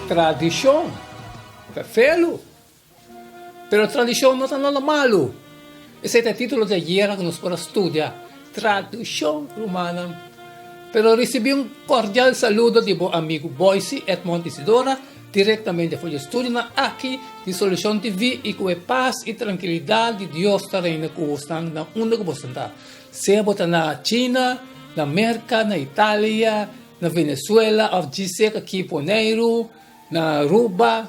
Tradishon ta felu, pero tradishon no ta nada malu. Esei ta e titulo di ayera ku nos por a studia, Tradishon, rumannan. Pero risibí un kordial saludo di bo amigu Boyce Edmond Isidora direktamente for di e studionan aki di Solushon TV i ku e pas i trankilidat di Dios ta reina ku bosnan na unda ku boso ta. Sea bo ta na China, na Merka, na Italia, na Venezuela of djis serka aki Boneiru, na Aruba,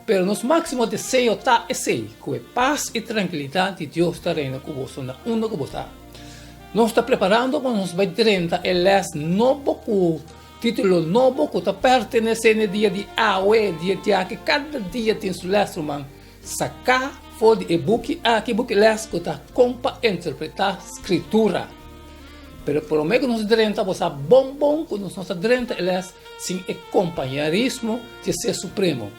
pero nos máksimo deseo ta esei, ku e pas i trankilidat di Dios ta reina ku boso na unda ku bo ta. Nos ta preparando pa nos bai drenta e lès nobo ku título nobo ku ta pertenesé na e dia di awe, dia di aki, kada dia tin su lès, ruman. Saká for di e buki aki, buki lès ku ta kon pa interpretá Skritura. Pero promé ku nos drenta, bo sa bon bon ku nos no ta drenta e lès sin e kompañerismo di e Ser Supremo.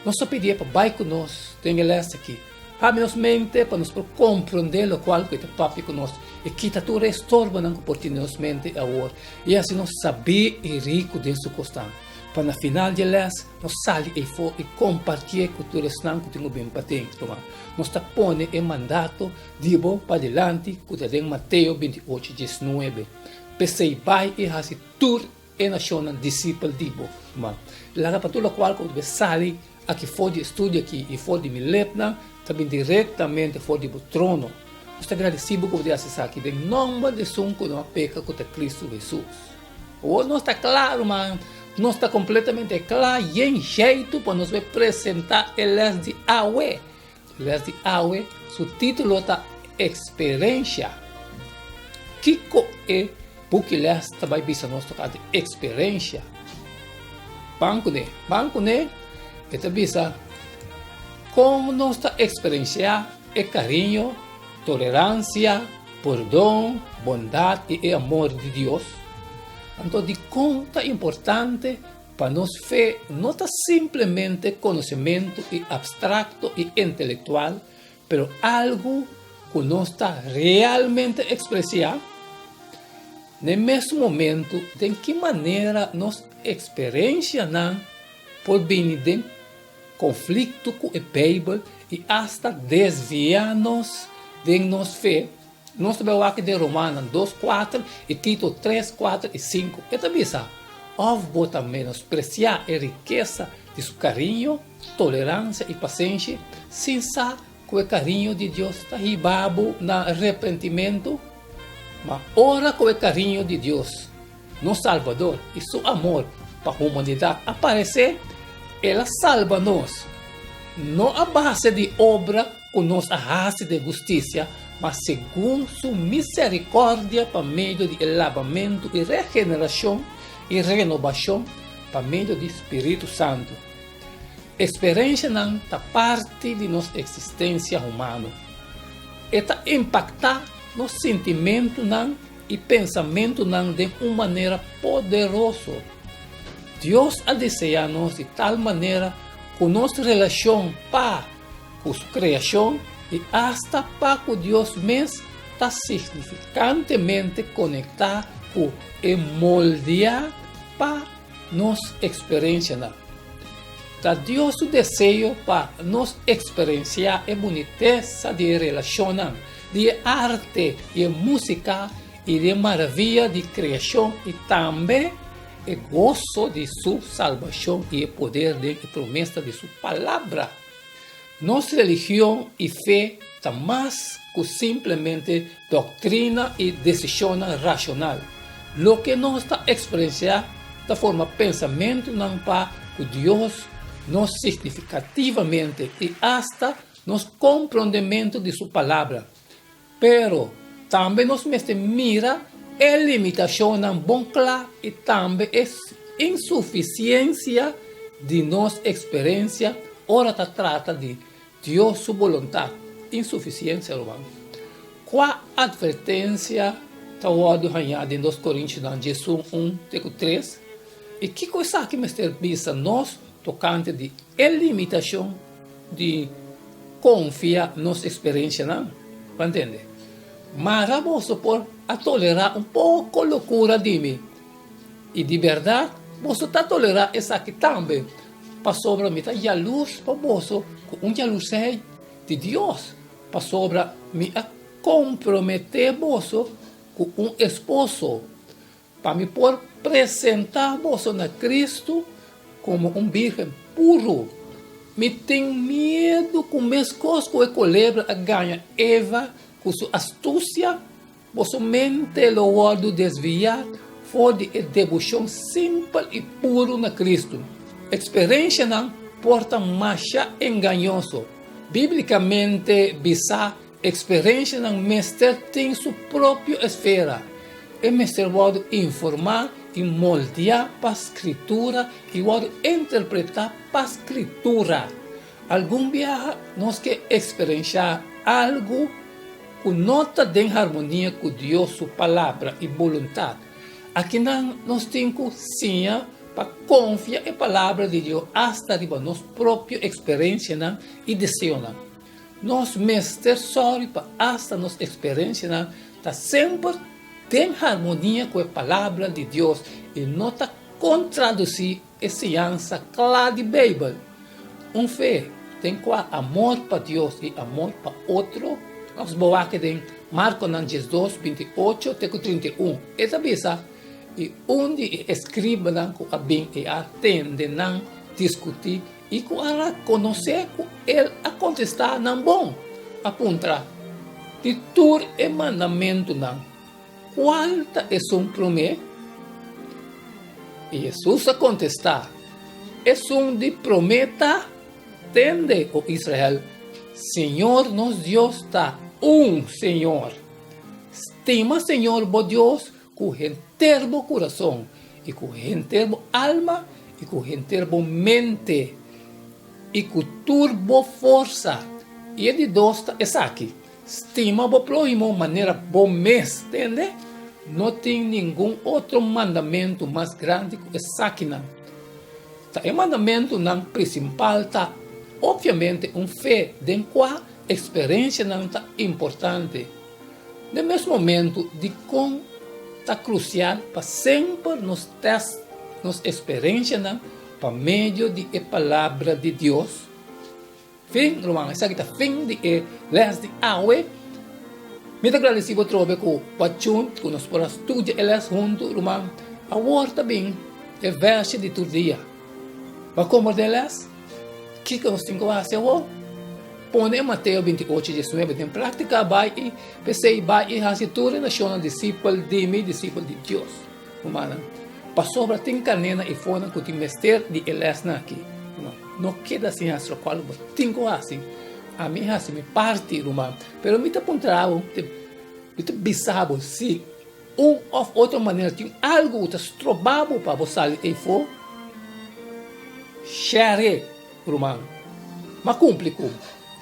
Nos ta pidié pa bai ku nos den e lès aki. Habri nos mente pa nos por komprondé lokual ku e ta papia ku nos i kita tur e estorbonan ku por tin den nos mente awor i hasi nos sabí i riku den su kosnan, pa na final di e lès Nos sali eifó i kompartié ku tur esnan ku tin ku bin paden. Tuma, nos ta pone e mandato di bo padilanti ku ta den Mateo 28, 19, P'esei bai i hasi tur e nashonnan disipel di bo. Tuma, laga pa tur lokual ku bo ta sali aki for di e studio aki i for di mi lepnan ta bin direktamente for di bo trono. Nos ta gradisí bo ku bo ta hasi esaki den nòmber di esun ku no a peka ku ta Kristu Hesus. Awor nos ta kla, ruman. Nos ta kompletamente kla yen jeitu pa nos bai presentá e lès di awe. Lès di awe su título ta Eksperensha. Kiko e buki lès ta bai bisa nos tokante eksperensha? Ban kuné, ban kuné, e ta bisa kon nos ta eksperensiá e kariño, toleransia, Pordon, bondat i e amor di Dios. Anto dikon ta importante pa nos fe no ta simplemente konosementu i abstrakto i intelektual, pero algu ku nos ta realmente ekspresiá? N'e mesun momentu, den ki manera nos eksperensianan por bini den konflikto ku e Beibel i asta desviá nos den nos fe. Nos ta bai wak den Romanonan dos, kuater i Tito tres, kuater i sinku. E ta bisa, Òf bo ta menospresiá e rikesa di su kariño, toleransia i pasenshi, sin sa ku e kariño di Dios ta hiba bo na repentimentu? Ma ora ku e kariño di Dios Nos Salbador i su amor pa humanidat a paresé, el a salba nos, no a base di obra ku nos a hasi den hustisia, ma segun su miserikòrdia pa medio di e labamentu i regenerashon i renobashon pa medio di Spiritu Santu. Eksperenshanan ta parti di nos eksistensia humano. E ta impaktá nos sintimentunan i pensamentunan den un manera poderoso. Dios a deseá nos di tal manera ku nos relashon pa ku su kreashon i asta pa ku Dios mes ta signifikantemente konektá ku e moldeá pa nos eksperensianan. Ta Dios su deseo pa nos eksperensiá e bunitesa di e relashonnan di e arte, di e músika i di e maravia di kreashon i tambe e goso di su salbashon i e poder den e promesa di su Palabra. Nos religion i fe ta mas ku simplemente doktrina i desishonnan rashonal. Loke nos ta eksperensiá ta forma pensamentunan pa ku Dios nos signifikativamente i asta nos komprondementu di su Palabra. Pero, tambe nos mester mira e limitashonnan bon kla i tambe e insufisiensia di nos eksperensia ora ta trata di Dios su boluntat. Insufisiensia, ruman. Kua atvertensia ta wòrdu hañá den Dos Korintionan diesun un te ku tres, i kiko esaki mester bisa nos tokante di e limitashon di konfia nos eksperensianan? Bo a ntende? Mara boso por a tolerá un poko lokura di mi, i di bèrdat. Boso ta tolerá esaki tambe, pasobra mi ta yalurs pa boso ku un yalursei di Dios, pasobra mi a komprometé boso ku un esposo, pa mi por presentá boso na Kristu komo un bírgen puru. Mi tin miedu ku meskos ku e kolebra a gaña Eva ku su astusia, Boso mente lo wòrdu desviá for di e deboshon simpel i puru na Kristu. Eksperenshanan por ta masha engañoso. Bíblikamente bisá, eksperenshanan mester tin su propio esfera. E mester wòrdu informá i moldeá pa Skritura i wòrdu interpretá pa Skritura. Algun biaha nos ke eksperenshá algu ku no ta den harmonia ku Dios su Palabra i boluntat. Akinan nos tin ku siña pa konfia e Palabra di Dios asta riba nos propio eksperensianan i deseonan. Nos mester sòru pa asta nos eksperensianan ta semper den harmonia ku e Palabra di Dios i no ta kontradusí E siñansa kla di Beibel, Un fe den kua amor pa Dios i amor pa otro, nos bo wak den Markonan 12, 28 te ku 31. E ta bisa, I un di e eskribanan ku a bin i a tende nan diskutí i ku a rakonosé ku el a kontestá nan bon, a puntra, Di tur e mandamentunan, Cual ta esun promé? I Hesus a contestá, Esun di promé ta, Tende, o Israel, Señor nos Dios ta un Señor. Stima Señor bo Dios cu henter bo curason, i cu henter bo alma, i cu henter bo mente, i cu tur bo forsa. I e di dos ta esaki, Stima bo próhimo manera bo mes, tende? No tin ningun otro mandamentu mas grandi ku esakinan. Ta e mandamentunan prinsipal ta opviamente un fe den kua eksperensianan ta importante. Den mes momentu, dikon ta krusial pa semper nos tèst nos eksperensianan pa medio di e Palabra di Dios? Fin, ruman, esaki ta fin di e les di awe. Mi ta gradisí bo trobe ku bo a tjun ku nos por a studia e les huntu, ruman. Awor ta bin e vèrsje di tur dia. Bo a komprendé e les? Kiko nos tin ku hasi awor? Pone e Mateo 28, 19 den práktika, bai i p'esei bai i hasi tur e nashonnan disipel di mi, disipel di Dios. Rumannan, pasobra tin kanena i fonan ku tin mester di e lèsnan akí. Ruman, no keda sin hasi lokual bo tin ku hasi. Ami hasi mi parti, ruman, pero mi ta puntra bo, mi ta bisa bo, si un òf otro manera tin algu ku ta stroba bo pa bo sali eifó, share, ruman. M'a kumpli ku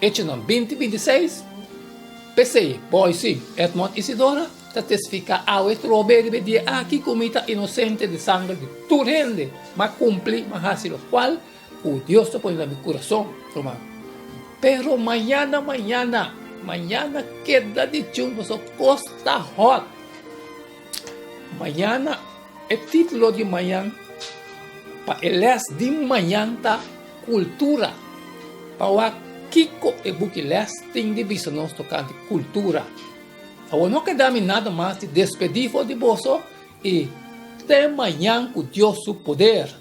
Echonan 20, 26, P'esei, Boysi, Edmond Isidora ta testifiká awe trobe riba e dia aki ku mi ta inosente di sanger di tur hende. M'a kumpli, m'a hasi lokual ku Dios ta pone na mi kurason, ruman. Pero mañana, mañana, mañana keda di chun pasobra kos ta hòt. Mañana, e título di mañan pa e lès di mañan ta Kultura. Pa wak kiko e buki lès tin di bisa nos tokante kultura. Awor no keda mi nada mas di despedí for di boso i te mañan ku Dios su poder.